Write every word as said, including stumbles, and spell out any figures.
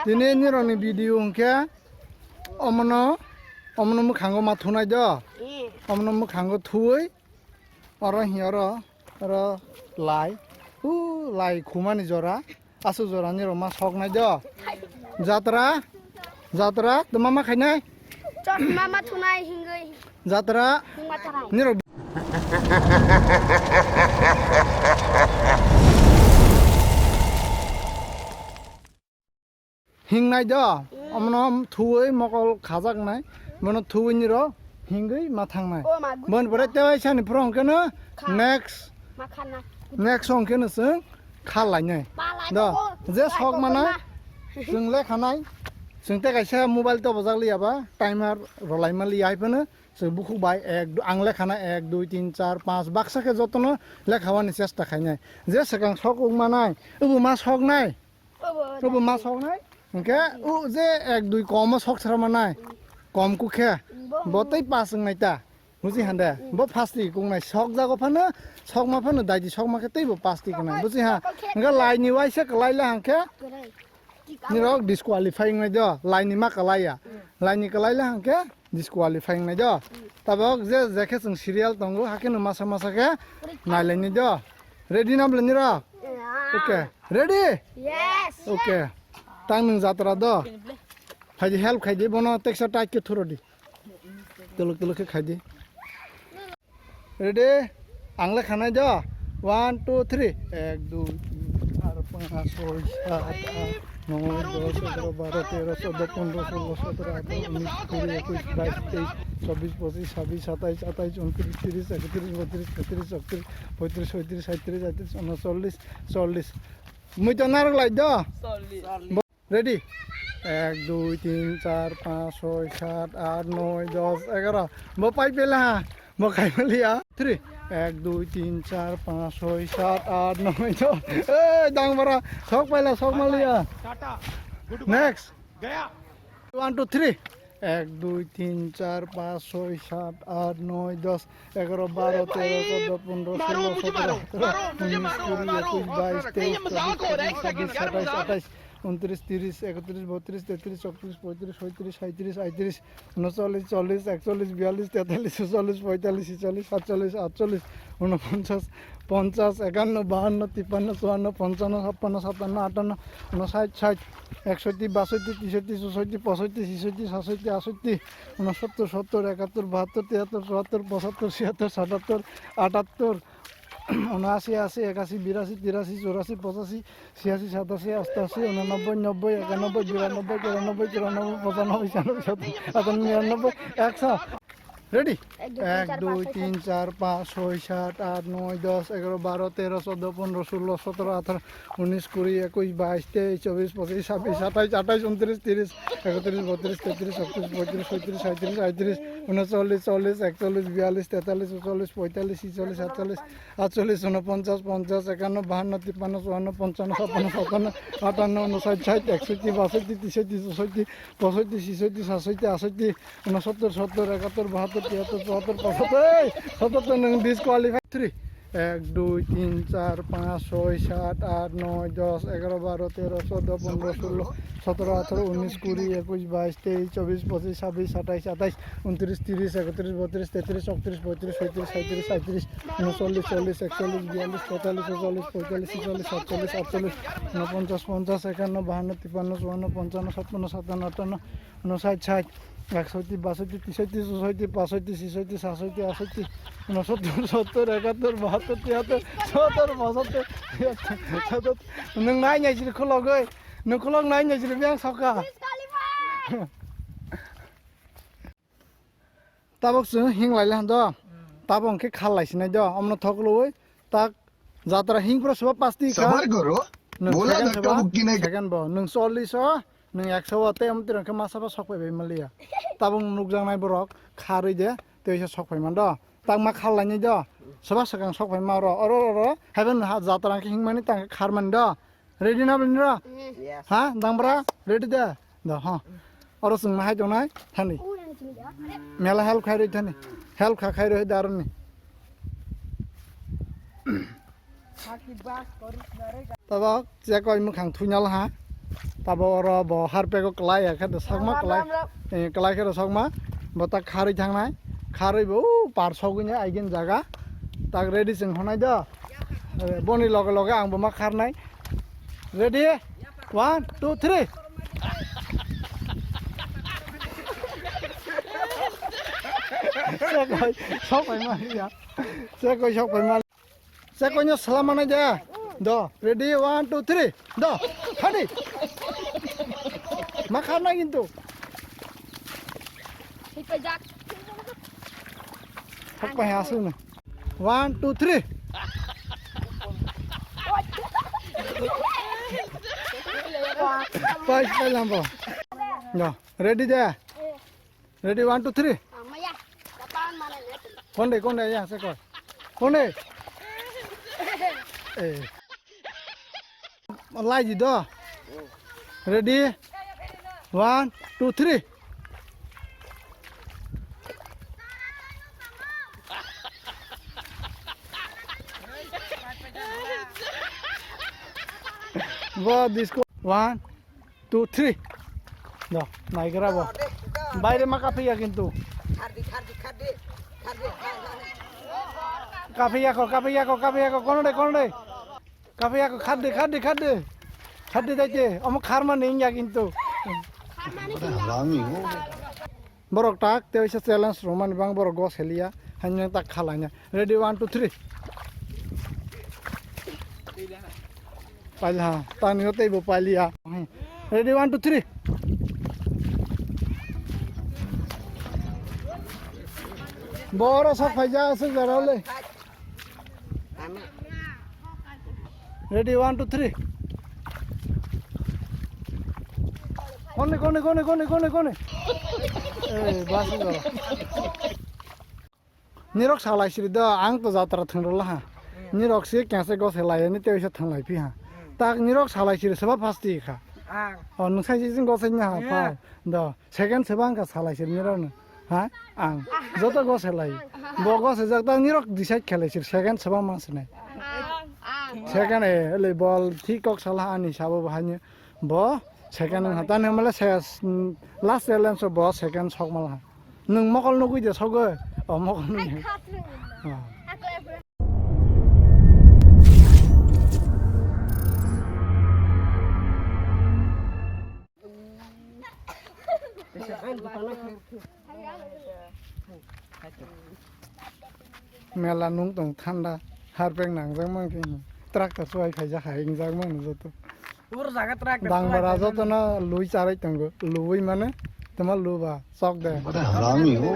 Tini nirokni video hwnkhe omono, omono mwkhango ma thunai do. Eh. Omono mwkhango thuwi oro hi oro, oro lai. U lai khumani jora. Aswk jora nirok ma soknai do. Jatra, jatra, tuma ma khainai? Chosma ma thunai hingwi. Jatra, hingma tharai. Nirok. Hingnai do, mm, omono thuwi mokol khajaknai, bono thuwi nirok hingwi ma thangnai. O ma, good. Bon pore tewai sani phuru hwnkhe no kha. Next, ma khanai. Next hwnkhe no chwng kha lainai. Ma lai do, o, je lai sok ko mana, ma. Chwng lekhanai, chwng tei kaisa mobile to bojak liya ba, timer rwlai ma liya hai phano, chwng bukhuk bai ek, ang lekhanai ek, dui, tin, char, panch, baksa khe jotono lekha wani chesta khainai. Je swkang sok wng manai, obo ma soknai. Obo ma soknai. Hwnkhe o je ek dui kom o sok sra manai. Kom kukhe. Bo tei pas wngnai ta. Buji hande. Bo phasti kungnai sok jago phano, sokma phano daidi sokma khe tei bo pasti kungnai. Buji ha. Hwnkhe laini waisa kwlai le hwnkhe. Nirok disqualify wngnai do. Laini ma kwlai ya. Laini kwlai le hwnkhe disqualify wngnai do. Tabok je, je khe chwng serial tongo, hakhe no masa masa khe nailaini do. Ready na bwlai nirok? Yeah. Okay. Ready? Yes. Okay. Tang nwng jatra do. Phaidi help khaidi bono teksa tight khe thurodi. Tuluk tuluk khe khaidi. Ready? Ang le khanai do. One, two, three. Ek, dui, tin, char, panch, soi, sat, aat, noi, dos, egaro, baro, tero, choudo, pondro, sulo, sotoro, ataro, unis, kuri, ekush, bais, teis, chobis, pochis, sabbis, satais, atais, untris, tris, ekotris, botris, tetris, chowtris, poitris, soitris, saitris, aitris, unosollis, sollis. Mui to narok lai do. Sollis. Ready? Ek, dui, tin, char, panch, soi, sat, aat, noi, dos, egaro. Bo pai pela ha. Bo khai maliya. Three. Ek, dui, tin, char, panch, soi, sat, aat, noi, dos. Ei, dang bara. Sok paila, sok maliya. Next. One, two, three. Ek, dui, tin, char, panch, soi, sat, aat, noi, dos, egaro, baro, tero, choudo, pondro, sulo, sotoro, ataro, unis, kuri, ekush, bais, teis, chobis, pochis, sabbis, satais, atais, untris, tris, ekotris, botris, tetris, chowtris, poitris, soitris, saitris, aitris, unosollis, sollis, eksollis, biyallis, tetalis, chusollis, poitalis, chisollis, satsollis, atsollis, unoponchas, ponchas, ekanno, bahanno, tipanno, chuanno, ponchanno, sappanno, satanno, atanno, unosait, sait, eksotti, basotti, tisotti, chusotti, posotti, chisotti, sasotti, asotti, unosottor, sottor, ekattor, bahattor, tihattor, chuattor, pochattor, chihattor, satattor, atattor, unoasi, asi, ekasi, birasi, tirasi, churasi, pochasi, chiasi, satasi, astasi, unonobboi, nobboi, ekanobboi, biranobboi, tiranoboi, churanobboi, pochanobboi, chianobboi, satanoboi, atanoboi, niranobboi, ekso. Ready? Ek, dui, tin, char, panch, soi, sat, aat, noi, dos, egaro, baro, tero, choudo, pondro, sulo, sotoro, ataro, unis, kuri, ekush, bais, teis, chobis, pochis, sabbis, satais, atais, untris, tris, ekotris, botris, tetris, chowtris, poitris, soitris, saitris, aitris, unosollis, sollis, eksollis, biyallis, tetalis, chusollis, poitalis, chisollis, satsollis, atsollis, unoponchas, ponchas, ekanno, bahanno, tipanno, chuanno, ponchanno, sappanno, satanno, atanno, unosait, sait, eksotti, basotti, tisotti, chusotti, posotti, chisotti, sasotti, asotti, unosottor, sottor, ekattor, bahattor, tihattor, chuattor, pochattor, ei, sotottor nwng disqualify. Three. Ek, dui, tin, char, panch, soi, sat, aat, noi, dos, egaro, baro, tero, choudo, pondro, sulo, sotoro, ataro, unis, kuri, ekush, bais, teis, chobis, pochis, sabbis, satais, atais, untris, tris, ekotris, botris, tetris, chowtris, poitris, soitris, saitris, aitris, unosollis, sollis, eksollis, biyallis, tetalis, chusollis, poitalis, chisollis, satsollis, atsollis, unoponchas, ponchas, ekanno, bahanno, tipanno, chuanno, ponchanno, sappanno, satanno, atanno, unosait, sait, eksotti, basotti, tisotti, chusotti, posotti, chisotti, sasotti, asotti, unosottor, sottor, ekattor, bahattor, tihattor, chottor, pochattor, tihattor, sattor. Nwng nai nai jiri khulogoi, nwng khulok nai nai jiri biyang soka. Tabok chwng hing lai le hando. Tabok hwnkhe khal lai sinai do. Omno thok loi tak jatra hing pro soba pasti kha. Sabar karo. Nwng bola second dhakka soba, bukki nahi. Second bo. Nwng chollis o, nwng ekso o, tei omo twi rwng khe masa bo sok phai bai maliya. Tabok nukjak nai borok kharwi de, tei se sok phai man do. Tak ma khal lai nai do. Soba swkang sok phai ma oro, oro, oro. Haibo nwng ha jatra hing mani tang khar man do. Ready na bini ra? Yes. Ha? Dangbra? Ready da? Da, ha. Oro chwng ma hai tongnai? Thani. Mela help khai roi thani. Help kha khai roi da aroni. Tabok, je koi mwkhang thuinal ha. Tabo oro bo harpego kwlai ya khe do sakma kwlai. Eh, kwlai khe do sakma. Bo ta kharwi thangnai. Kharwi bo u par sogwini aigin jaga. Tak ready chwng honai do. Eh, boni loge loge ang bo ma kharnai. Ready? One, two, three. Sekoi, sok pai ma ya. Sekoi, sok pai ma. Sekoi no salam mana ja. Do, ready, one, two, three. Do, hadi. Ma kharna kintu. Hipajak. Sok pai asu na. One, two, three. Pai, pai lambo. Do, ready ja. Ready, one, two, three. Amaya, kapan mana ne? Konde, konde, ya, sekoi. Konde. Eh. Lai di do. Ready? One, two, three. Bo disco. One, two, three. Do, naigra bo. Baire ma kaphiya kintu. Kaphiya ko, kaphiya ko, kaphiya ko, kono de, kono de. Kaphiya ko, khadde, khadde, khadde. Khadde daite, omo kharma ningya kintu. Borok tak, tei waisa challenge rwmani bang borok go seliya. Haino tak khalaina. Ready, one, two, three. Pailha, tani o teibo pailiya. Ready, one, two, three. Boro sok phaija aswk jora le. Ready, one, two, three. Kone, kone, kone, kone, kone, kone. Eh, bas jora. Nirok salai siri do, ang to jatra thwng rwla ha. Nirok se kengsa gos helai, ani tei se thwng lai phi ha. Tak nirok salai siri seba first ti kha. Ang. O, nwng sai sijin gos nya ha, Yeah. Phai. Do, second seba ang ka salai siri nirok no. Ha? Ang. Joto gos helai. Bo gos jak tak nirok decide khelai siri second seba mang sinai. Ang. Ang. Second e, le bol thik kok sala ani sabo bahani. Bo second wng ha. Tani hamle se, mm, last challenge o bo second sok mal ha. Nwng mokol nugui de sogoi. O mokol nugui. Ai, kha thwng. Ah. Ako epra. Mela nung tong thanda, harpek nangjak mang khe tractor chuai khaijak hai wngjak mang joto. Ur jaga tractor chuai khaijak. Dang bara joto no lui charai tongo, lui mane tama lu ba chok de. Bada harami ho.